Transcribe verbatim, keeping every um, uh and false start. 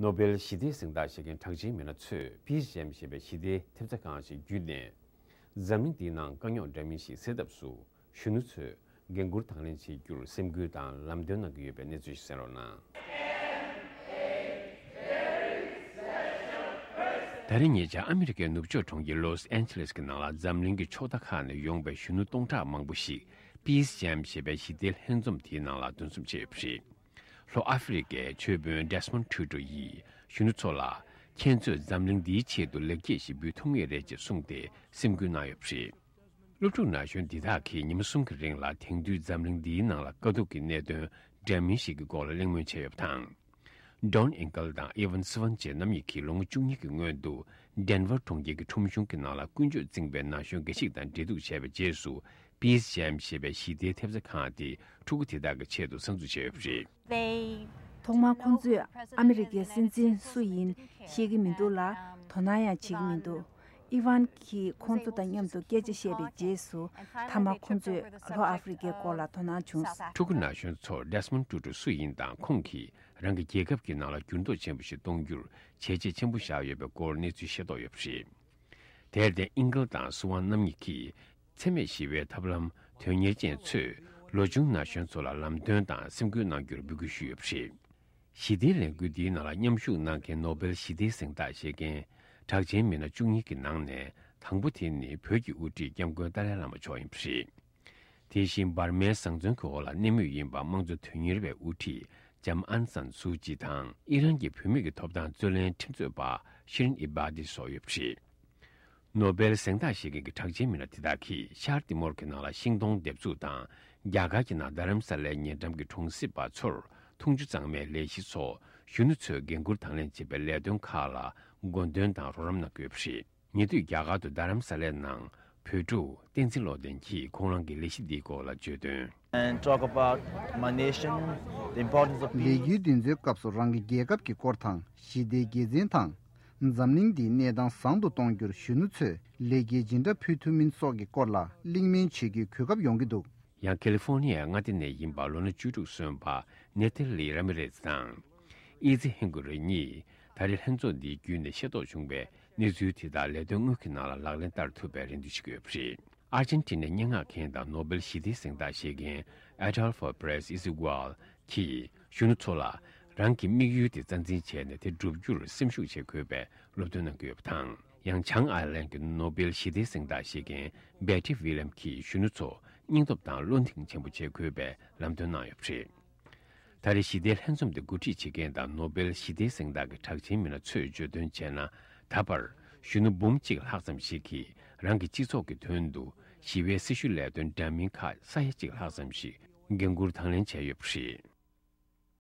ནོ་བེལ་ཞི་བདེའི་གཟེངས་རྟགས་བཞེས་མཁན་གྲགས་ཅན་མི་སྣ་ཚོས་པིས་ཇེམ་ཞེས་པའི་ཞི་བདེའི་ཐེབས་རྩ་ཁང་ཞིག་བརྒྱུད་ནས། འཛམ་གླིང་འདིའི་ནང་དཀའ་རྙོག་འདྲ་མིན་ཞིག་སེལ་ཐབས་སུ་གཞོན་ནུ་ཚོས་འགན་འཁུར་དང་ལེན་བྱེད་རྒྱུར་སེམས་འགུལ་དང་ལམ་སྟོན་གནང་གི་ཡོད་པའི་གནས་ཚུལ་ཞིག་གསན་རོགས་གནང་། ད་རིང་ཉེ་ཆར་ཨ་མི་རི་ཀའི་ནུབ་ཕྱོགས་གྲོང་ཁྱེར་ལོས་ཨན་ཇེ་ལེས་ཀྱི་ནང་ལ་འཛམ་གླིང་གི་ཕྱོགས་མཐའ་ཁག་ནས་ཡོང་པའི་གཞོན་ནུ་སྟོང་ཕྲག་མང་པོ་ཞིག་པིས་ཇེམ་ཞེས་པའི་ཞི་བདེའི་ལྷན་འཛོམས་དེའི་ནང་ལ་འདུ་འཛོམས་བྱས་ཡོད་པ་རེད། ལྷོ་ཨ་ཧྥེ་རི་ཀའི་ཆོས་དཔོན་ཌེ་སི་མོན་ཌི་ཊུ་ཊོ་ཡིས་གཞོན་ནུ་ཚོ་ལ། ཁྱེད་ཚོས་འཛམ་གླིང་འདིའི་ཆེད་དུ་ལེགས་སྐྱེས་ཤིག་འབུལ་ཐུབ་ངེས་རེད་ཅེས་གསུངས་ཏེ་སེམས་འགུལ་གནང་ཡོད་པ་རེད། སློབ་ཕྲུག་ན་གཞོན་འདི་དག་གིས་ཉི་མ་གསུམ་གྱི་རིང་ལ་དེང་དུས་འཛམ་གླིང་འདིའི་ནང་ལ་དཀའ་སྡུག་གི་གནད་དོན་འདྲ་མིན་ཞིག་གི་སྐོར་ལ་གླེང་མོལ་བྱས་ཡོད་པ་དང་། ཌོན་ཨིང་ཀལ་དང་ཨི་ཝན་སི་ཝན་བཅས་རྣམ་གཉིས་ཀྱིས་ལོ་ངོ་བཅུ་གཉིས་ཀྱི་སྔོན་དུ་ཌེན་ཝར་གྲོང་ཁྱེར་གྱི་ཁྲོམ་གཞུང་གི་ནང་ལ་ཀུན་སྤྱོད་བཙིང་བའི་ན་གཞོན་འགའ་ཞིག་དང་འབྲེལ་གཏུག་བྱས་པའི་རྗེས་སུ། པིས་ཇེམ་ཞེས་པའི་ཞི་བདེའི་ཐེབས་རྩ་ཁང་དེ་ཕྲུ་གུ་དེ་དག་གི་ཆེད་དུ་གསར་འཛུགས་བྱས་ཡོད་པ་རེད། They ཐོག་མར་ཁོང་ཚོས་ཨ་མི་རི་ཀའི་སྲིད་འཛིན་སུ་ཡིན་ཤེས་ཀྱི་མི་འདུག་ལ། དོ་སྣང་ཡང་བྱེད་ཀྱི་མི་འདུག་ཨི་ཝན་གྱིས་ཁོང་ཚོ་དང་མཉམ་དུ་སྐད་ཆ་བཤད་པའི་རྗེས་སུ། མཐའ་མ་ཁོང་ཚོས་ལྷོ་ཨ་ཧྥེ་རི་ཀའི་སྐོར་ལ་དོ་སྣང་བྱུང་། ཕྲུ་གུ་ན་གཞོན་ཚོར་ཌེ་སི་མོན་ཊུ་ཊོ་སུ་ཡིན་དང་ཁོང་གིས་རང་གི་རྒྱལ་ཁབ་ཀྱི་ནང་ལ་འགྱུར་ལྡོག་ཆེན་པོ་ཞིག་གཏོང་རྒྱུར་བྱས་རྗེས་ཆེན་པོ་བཞག་ཡོད་པའི་སྐོར་གནས་ཚུལ་ཤེས་རྟོགས་ཡོད་པ་རེད། དེར་བརྟེན་ཨིང་ཀལ་དང་སུ་ཝན་རྣམ་གཉིས་ཀྱིས། འཚེ་མེད་ཞི་བའི་ཐབས་ལམ་དོན་གཉེར་ཅན་ཚོས་ལོ་ཆུང་ན་གཞོན་ཚོ་ལ་ལམ་སྟོན་དང་སེམས་འགུལ་གནང་རྒྱུར་འབོད་སྐུལ་ཞུས་ཡོད་པ་རེད། ཞི་བདེའི་ལས་འགུལ་འདིའི་ནང་ལ་མཉམ་ཞུགས་གནང་མཁན་ནོ་བེལ་ཞི་བདེའི་གཟེངས་རྟགས་བཞེས་མཁན་གྲགས་ཅན་མི་སྣ་བཅུ་གཉིས་ཀྱི་ནང་ནས་དང་པོ་དེ་ནི་བོད་ཀྱི་དབུ་ཁྲིད་སྐྱབས་མགོན་ཏཱ་ལའི་བླ་མ་མཆོག་ཡིན་པ་རེད། དེ་བཞིན་འབར་མའི་བཟང་བཙོན་གྱི་འོག་ལ་གནས་མུས་ཡིན་པ་དམངས་གཙོ་དོན་གཉེར་བའི་དབུ་ཁྲིད་ལྕམ་ཨན་སན་སུའུ་ཅི་དང་ཨི་རན་གྱི་བུད་མེད་ཀྱི་ཐོབ་ཐང་རྩོད་ལེན་ཁྲིམས་རྩོད་པ་ཤི་རིན་ཨི་བྷ་དི་སོགས་ཡོད་པ་རེད། ནོ་བེལ་གཟེངས་རྟགས་བཞེས་མཁན་གྱི་གྲགས་ཅན་མི་སྣ་དེ་དག་གིས་ཤར་ཏི་མོར་གྱི་ནང་ལ་ཤིང་སྡོང་འདེབས་འཛུགས་དང་། རྒྱ་གར་གྱི་ནང་རྡ་རམ་ས་ལའི་ཉེ་འགྲམ་གྱི་གྲོང་གསེབ་པ་ཚོར་འཐུང་ཆུ་གཙང་མའི་ལས་གཞི་སོགས་གཞོན་ནུ་ཚོས་འགན་འཁུར་དང་ལེན་བྱེད་པའི་ལས་དོན་ཁག་ལ་མགོ་འདོན་དང་རོགས་རམ་གནང་གི་ཡོད་པ་རེད། ཉེ་དུས་རྒྱ་གར་དུ་རྡ་རམ་ས་ལའི་ནང་བོད་ཕྲུག་བསྟན་འཛིན་བློ་ལྡན་གྱིས་ཁོང་རང་གི་ལས་གཞི་འདིའི་སྐོར་ལ་བརྗོད་དོན། And talk about my nation, the importance of peace. ལས་འགུལ་འདི་ཚོའི་སྐབས་སུ་རང་གི་རྒྱལ་ཁབ་ཀྱི་སྐོར་དང་། ཞི་བདེའི་དགེ་མཚན་དང་། འཛམ་གླིང་འདིའི་གནས་སྟངས་བཟང་དུ་གཏོང་རྒྱུར་གཞོན་ནུ་ཚོས་ལེགས་སྐྱེས་ཇི་འདྲ་ཕུལ་ཐུབ་མིན་སོགས་ཀྱི་སྐོར་ལ་གླེང་མོལ་བྱེད་རྒྱུའི་གོ་སྐབས་ཡོང་གི་འདུག་ཡང་ཁེ་ལི་ཧྥོ་ནི་ཡའི་མངའ་སྡེ་ནས་ཡིན་པ་ལོ་ན་བཅུ་དྲུག་སོན་པ་ནེ་ཐེ་ལི་ར་མི་རེ་ཛི་དང་། ཨི་ཛི་ཧེན་གོ་རེ་གཉིས་ད་རེས་ལྷན་ཚོགས་འདིའི་བརྒྱུད་ནས་ཤེས་རྟོགས་བྱུང་བའི་གནས་ཚུལ་དེ་དག་ལས་དོན་དངོས་ཀྱི་ནང་ལ་ལག་ལེན་བསྟར་ཐུབ་པའི་རེ་འདུན་ཞུ་གི་ཡོད་པ་རེད། ཨར་ཇེན་ཊི་ནའི་སྙན་ངག་མཁན་དང་ནོ་བེལ་ཞི་བདེའི་གཟེངས་རྟགས་བཞེས་མཁན་ཨེ་ཌོལ་ཕོ་པེ་རེ་ཟི་ཨི་ཟི་ཝལ་གྱིས་གཞོན་ནུ་ཚོ་ལ་རང་གི་དམིགས་ཡུལ་དེ་རྩ་འཛིན་བྱས་ནས་དེ་བསྒྲུབ་རྒྱུར་སེམས་ཤུགས་བྱེད་དགོས་པའི་སློབ་སྟོན་གནང་གི་ཡོད་པ་དང་། ཡང་བྱང་ཨའི་ལན་གྱི་ནོ་བེལ་ཞི་བདེའི་གཟེངས་རྟགས་བཞེས་མཁན་བེ་ཏི་ཝི་ལི་ཡམ་གྱིས་གཞོན་ནུ་ཚོ་སྙིང་སྟོབས་དང་བློ་གདེང་ཆེན་པོ་བྱེད་དགོས་པའི་ལམ་སྟོན་གནང་ཡོད་པ་རེད། ད་རེས་ཞི་བདེའི་ལྷན་འཛོམས་དེ་འགོ་ཁྲིད་བྱེད་མཁན་དང་ནོ་བེལ་ཞི་བདེའི་གཟེངས་རྟགས་ཀྱི་གྲགས་ཅན་མི་སྣ་ཚོས་བརྗོད་དོན་བྱས་ན། ད་བར་གཞོན་ནུ་འབུམ་གཅིག་ལྷག་ཙམ་ཞིག་གིས་རང་གི་སྤྱི་ཚོགས་ཀྱི་དོན་དུ་ཞི་བའི་སྲི་ཞུ་ལས་དོན་འདྲ་མིན་ཁག་ས་ཡ་གཅིག་ལྷག་ཙམ་ཞིག་འགན་འཁུར་དང་ལེན་བྱས་ཡོད་པ་རེད།